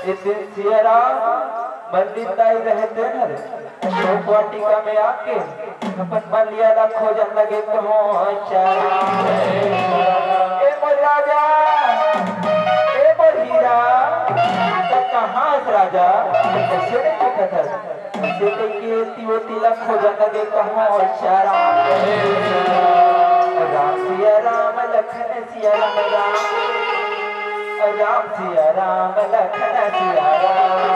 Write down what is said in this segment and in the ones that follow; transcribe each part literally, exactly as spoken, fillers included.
एक दिन सिया राम मल्लिन दाई रहे तेन हर अशोक वाटिका में आके अपन मल्लिया ला खोजन लगे, कहो चारा। ए मोर राजा, ए मोर हीरा, त कहाँ हस राजा? कैसे नहीं दिखत हस? ऐसे कहिके एती ओती ला खोजत गे कहो चारा। राम सिया राम लखन सिया राम राम। राम सिया राम लखन सिया राम।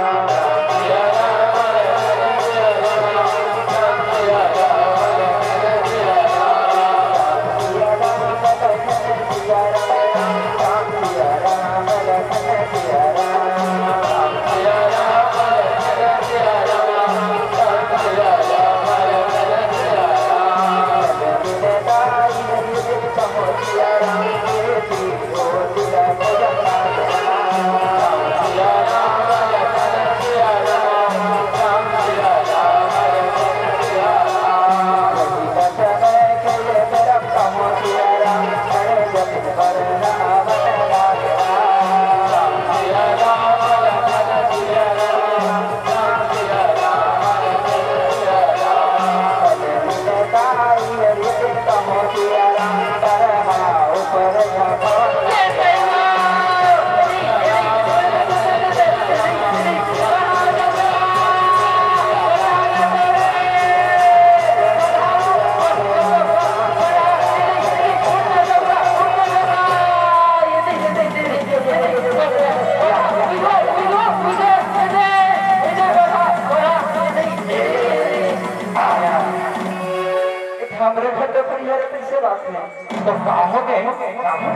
हमरे घर के परिवार कैसे बात है? तो का हो गए? का हो?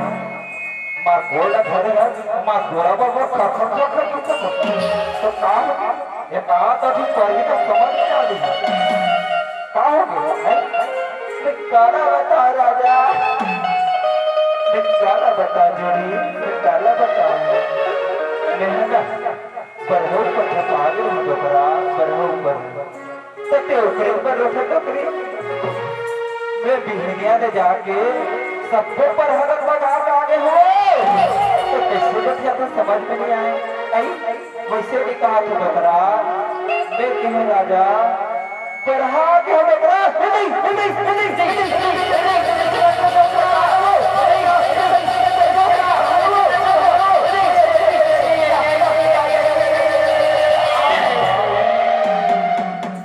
मार गोड़ धरे है, मार गोड़ा बाबा खर खर खर खर दुखत है। तो का हो गए? ये बात अभी पहली तो समझ में आ रही है। का हो गए? हैं? मैं काला बता राजा, मैं काला बता जोड़ी, मैं काला बता। मैं है ना, बरहू पर झपा दे हूँ डोकरा, बरहू पर। त ते ओकरे ऊपर रोथे डोकरी। मैं बिहनिया ले जाके सबको परहरन बगा के आगे हुए। तो कैसे बतिया तो समझ में नहीं आए। आई, वैसे भी कहा था डोकरा। मैं कहे राजा, बरहा के हो डोकरा, हिंदी, हिंदी, हिंदी।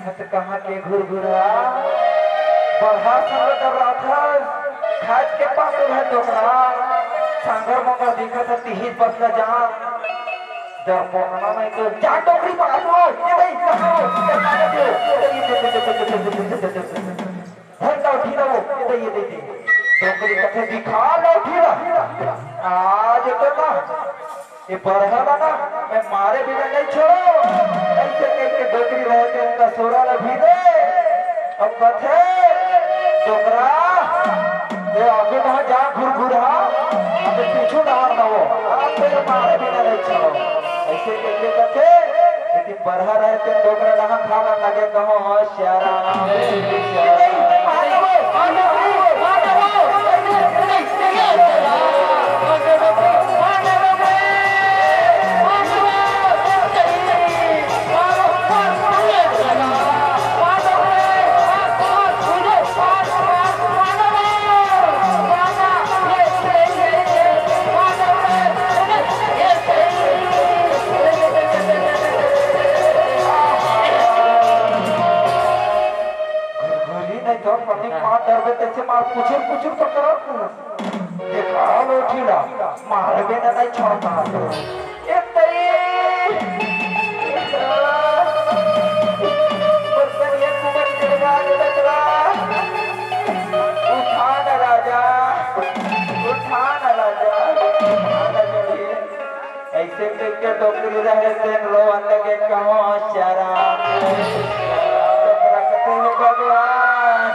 त कहाँ के घुरघुरा, बरहा संग डराथस, खाज के पाकुर है डोकरा, सांगर मोंगर दिखत है तिहित बस ल जान, डरपोकना नहीं तो जा डोकरी पास हो, ये भाई, कहाँ हो? ये कहाँ हो? ये दे, ये दे, ये दे। धर लौठी ला वो, ये दे, ये दे, ये दे। डोकरी कथे दिखा लौठी ला। आज तो ना, ये बरहा ला ना, मैं मारे बिना नहीं छोड़ो। ऐसे कह के डोकरी रहे थे, उनका सोरा ला भी दे। अब कथे, डोकरा, ये आगे ना जा घुरघुरा, अब पीछू डार ना वो। आप तेरे मारे बिना नहीं छोड़ो। ऐसे कह के कथे, लेकिन बरहा रहे थे, डोकरा रहा था ना लगे कहो, हाँ, श्यारा। घुरघुरी नहीं तो पति मार डरबे तैसे मार पुचुर पुचुर तो करत। देखा लोठी ला, मारबे ना नहीं छोड़ता। ए तई। बर्तन ये कुमर गिरवा के बचवा। उठा ना राजा, उठा ना राजा, उठा ना जोड़ी। ऐसे करके डोकरी रहे तेन रोवन लगे कहो शराब। तो प्रकृति में भगवान,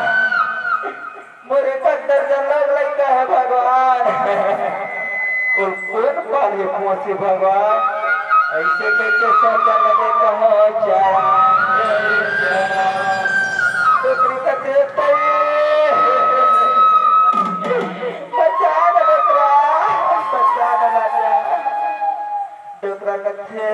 मोरे पत्थर जन लोग लइका है भगवान। और कौन पाले पोसे भगवान? ऐसे करके सोचा लगे कहो शराब। डोकरी का देवता, बचा ना डोकरा, बचा ना राजा। डोकरा कथे,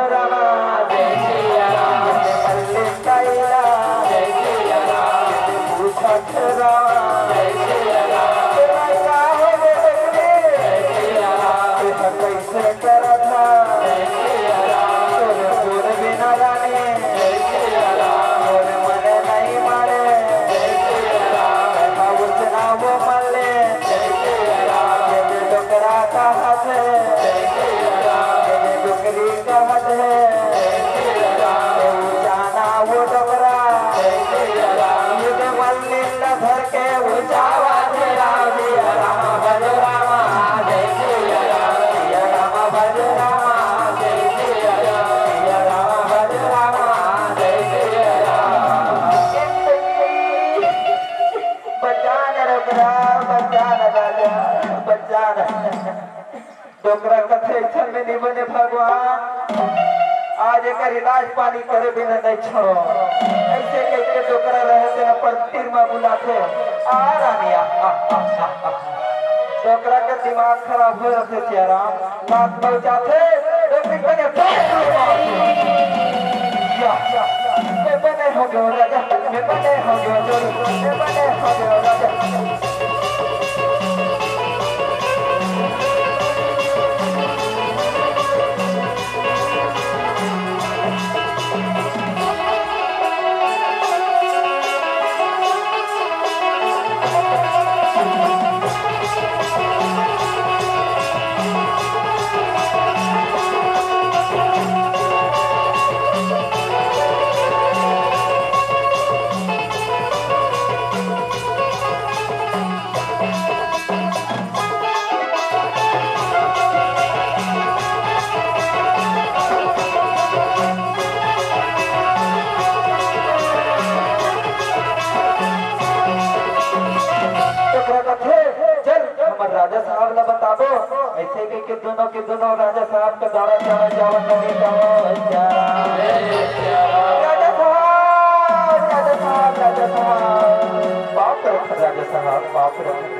रामा, जय सिया राम। मल्ले कैला, जय सिया राम। पूछत रामा, जय सिया राम। तेरा का हो गे डोकरी? जय सिया राम। तेरा कैसे करत हा? जय सिया राम। तोरे तोरे बिना रानी, जय सिया राम। मोर मन नहीं मारे, जय सिया राम। ऐसा उचना वो मल्ले, जय सिया राम। ये डोकरा कहत हे, जय सिया राम। ये डोकरी कहत हे, जय सिया राम। ये उचाना वो डोकरा, जय सिया राम। ये मल्लिन ला धर के उचावत हे, राम सिया राम भज राम, जय सिया राम, सिया राम भज राम, जय सिया राम, सिया राम भज राम, जय सिया राम। बचा न डोकरा, बचा न राजा, बचा न। डोकरा कथे, "अइसन में निमन हे भगवान, आज एकर इलाज पानी करे बिना नहीं छोड़ो।" अइसे कहिके डोकरा रहे तेन अपन तीर म बुलाथे, "आ रानी, आ, आ, आ, आ, आ।" डोकरा के दिमाग खराब हो जाथे सियाराम, लात पहुंचाथे, डोकरी बने, या, या, मैं बने हो गयो राजा, मैं बने हो गयो जोड़ी, मैं बने हो गयो राजा। ओकरा कथे, "चल, हमर राजा साहब ला बताबो।" अइसे कहिके दोनों के दोनों राजा साहब के द्वारा चला जावन लगे, कहो, "राजा साहब, राजा साहब, राजा साहब, पाँव परत हन राजा साहब, पाँव परत हन।"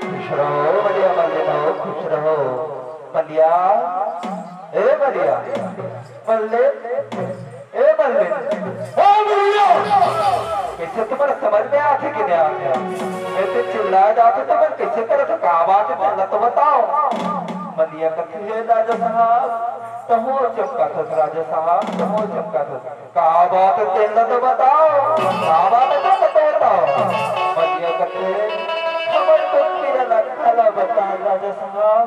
खुश रहो मलिया, मलिया, खुश रहो। मलिया, ए मलिया, मल्ले, ए मल्ले, ए मलिया, कइसे तुम्हर समझ में आथे कि नहीं आथे? अइसे चिल्लाए जाथे तुमन कइसे करत हो? का बात हे, तेला तो बताओ। मलिया कथे, "हे राजा साहब, तहूँ चमकाथस राजा साहब, तहूँ चमकाथस।" का बात हे, तेला तो बताओ, का बात हे, तेला तो बताओ। मलिया कथे, "हमर तो मेरा लखा ला बता राजा साहब।"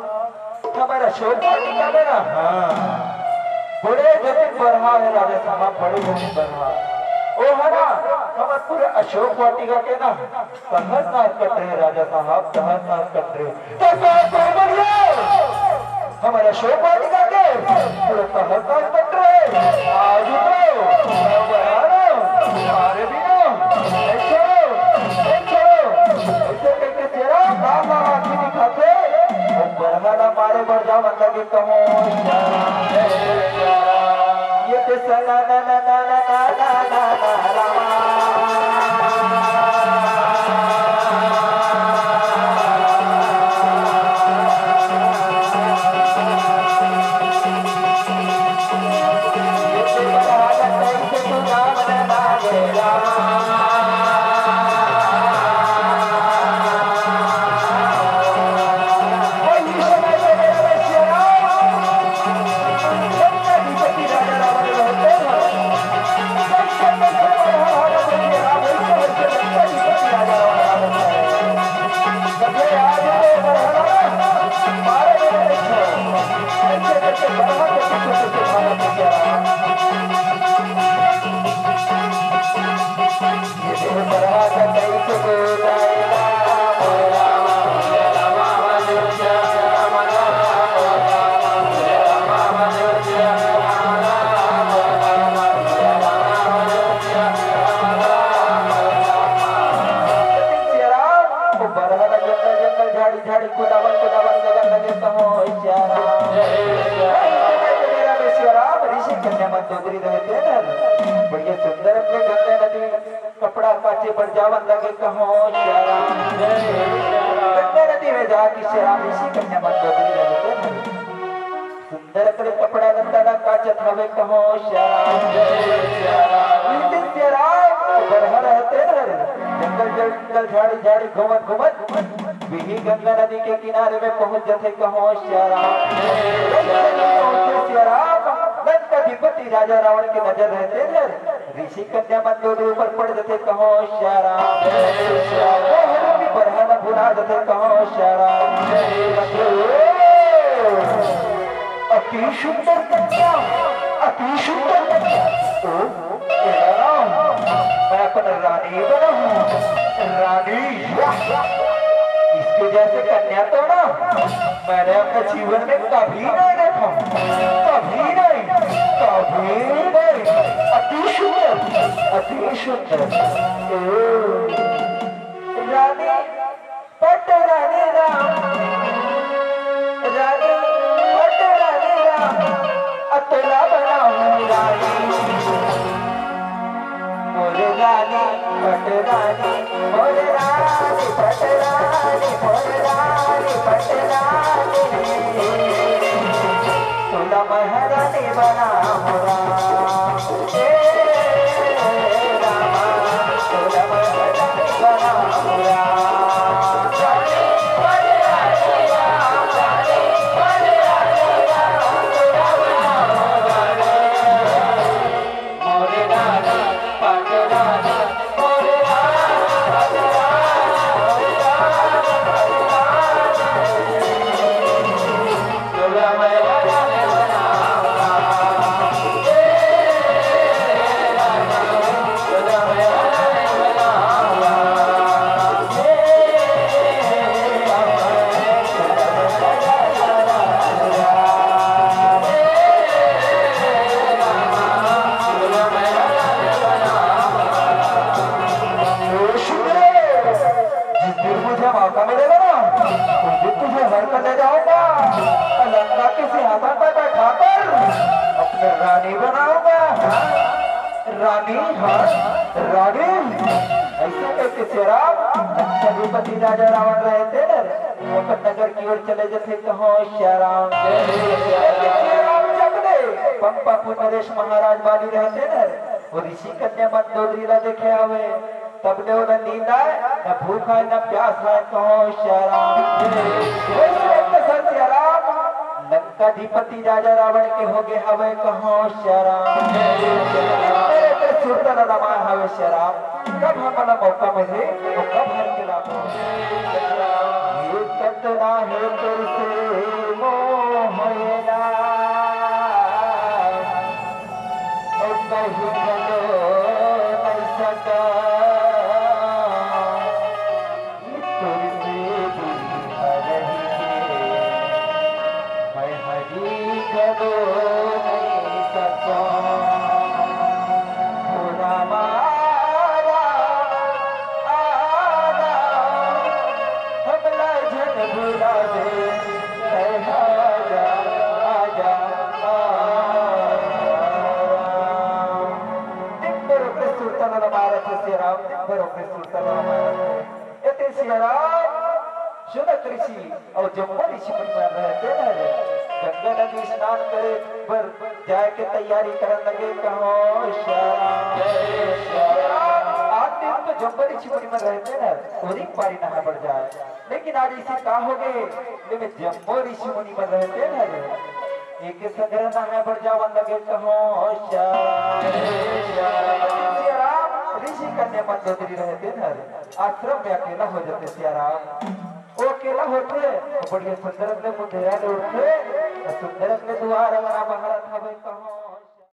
हमर अशोक वाटिका में ना, हाँ, बड़े जतिन बरहा हे राजा साहब, बड़े जतिन बरहा। ओ हे ना, हमर पूरे अशोक वाटिका के ना, तहस नहस कट रहे राजा साहब, तहस नहस कट रहे। तो का कोई बोलिए? हमर अशोक वाटिका के पूरे तहस नहस कट रहे। आज तो, बरहा ना, मारे भी ना, नहीं छोड़ो, नहीं छोड़ो। अइसे कहिके तेरा लाल लाल आँखी दिखाथे, अउ बरहा ला मारे बर जावन लगे कहो, ये ते सना ना ना ना रामा। सियाराम, वो बरहा ला जंगल जंगल, झाड़ी झाड़ी, कुदावन कुदावन, गगन लगे कहो सियाराम। मेरा में सियाराम, ऋषि कन्या मन डोकरी रहे तेन, बढ़िया सुंदर अपने गंगा नदी कपड़ा काचे बर जावन लगे कहो सियाराम। गंगा नदी में जाके सियाराम, ऋषि कन्या मन डोकरी रहे तेन। सुंदर करे कपड़ा लत्ता ला काचत हवे कहो श्याम। एक दिन श्याम बरहा रहते न, जंगल जंगल झाड़ी झाड़ी घूमत घूमत बिही गंगा नदी के किनारे में पहुंच जथे कहो श्याम। श्याम लंकाधिपति राजा रावण के नजर रहते न, ऋषि कन्या मंदोदरी ऊपर पड़ जथे कहो श्याम। वो हरि भी बरहा न भुला जथे कहो श्याम। अति सुंदर कन्या, अति सुंदर कन्या। ओ, तेरा नाम, मैं अपन रानी बना हूँ, रानी। इसके जैसे कन्या तो ना मैंने अपने जीवन में कभी नहीं देखा, कभी नहीं, कभी नहीं। अति सुंदर, अति सुंदर। ओ, रानी पट रानी राम, रानी पट रानी राम, अतला बना हूँ रानी। मोरे रानी पट रानी, मोरे रानी पट रानी, मोरे रानी पट रानी। तोला महारानी बना हूँ राम। ए रामा, तोला महारानी बना हूँ राम। जिस दिन मुझे मौका मिलेगा ना, उस दिन तुझे हर कर ले जाऊंगा और लंका के सिंहासन पर बैठाकर अपनी रानी बनाऊंगा। रानी, हाँ, रानी। ऐसा कहके श्याम लंकाधिपति राजा रावण रहते न, ओकर नगर की ओर चले जथे कहो श्याम। श्याम जब ले पंपा पुनरेश महाराज वाली रहते न, वो ऋषि कन्या मंदोदरी ला देखे आवे। तब ले ओला नींद आए, न भूख आए, न प्यास आए, कहो श्याम। वैसे एक तो सर श्याम लंकाधिपति राजा रावण के होगे हवे, कहो श्याम। मेरे के सुरता ला रमाए हवे श्याम। कब हमला मौका मिले, तो कब हर के लाभो। ये कतना हे तेरे से मोह होएला। अउ कहि घलो नइ सका, तुरसे दूरिहा रहिके, मैं हरि घलो नइ सकंव। ओ रामा, आ राम, हमला झन भुला दे, तैं हा जा, आ जा, आ राम। दिन भर ओकरे सुरता ल मारत हे श्याम, दिन भर ओकरे सुरता ल मारत हे। एते श्याम, शुनक ऋषि अउ जम्बो ऋषि मुनि मन रहते न रे, गंगा नदी स्नान करे बर जाए के तैयारी करन लगे। कहो श्याम, श्याम, आन दिन तो जम्बो ऋषि मुनि मन रहते न, ओरी पारी नहाए बर जाए। लेकिन आज अइसे का होगे, जेमे जम्मो ऋषि मुनि मन रहते न रे, एके संघरा नहाए बर जावन लगे। कहो श्याम, श्याम, ऋषि कन्या मंदोदरी रहते न रे, आश्रम में अकेला हो जाते श्याम। वो अकेला होते, तो बढ़िया सुंदर अपने मुंडेरा ले उठते, तो सुंदर अपने दुआर अंगना बहारत हवे। कहो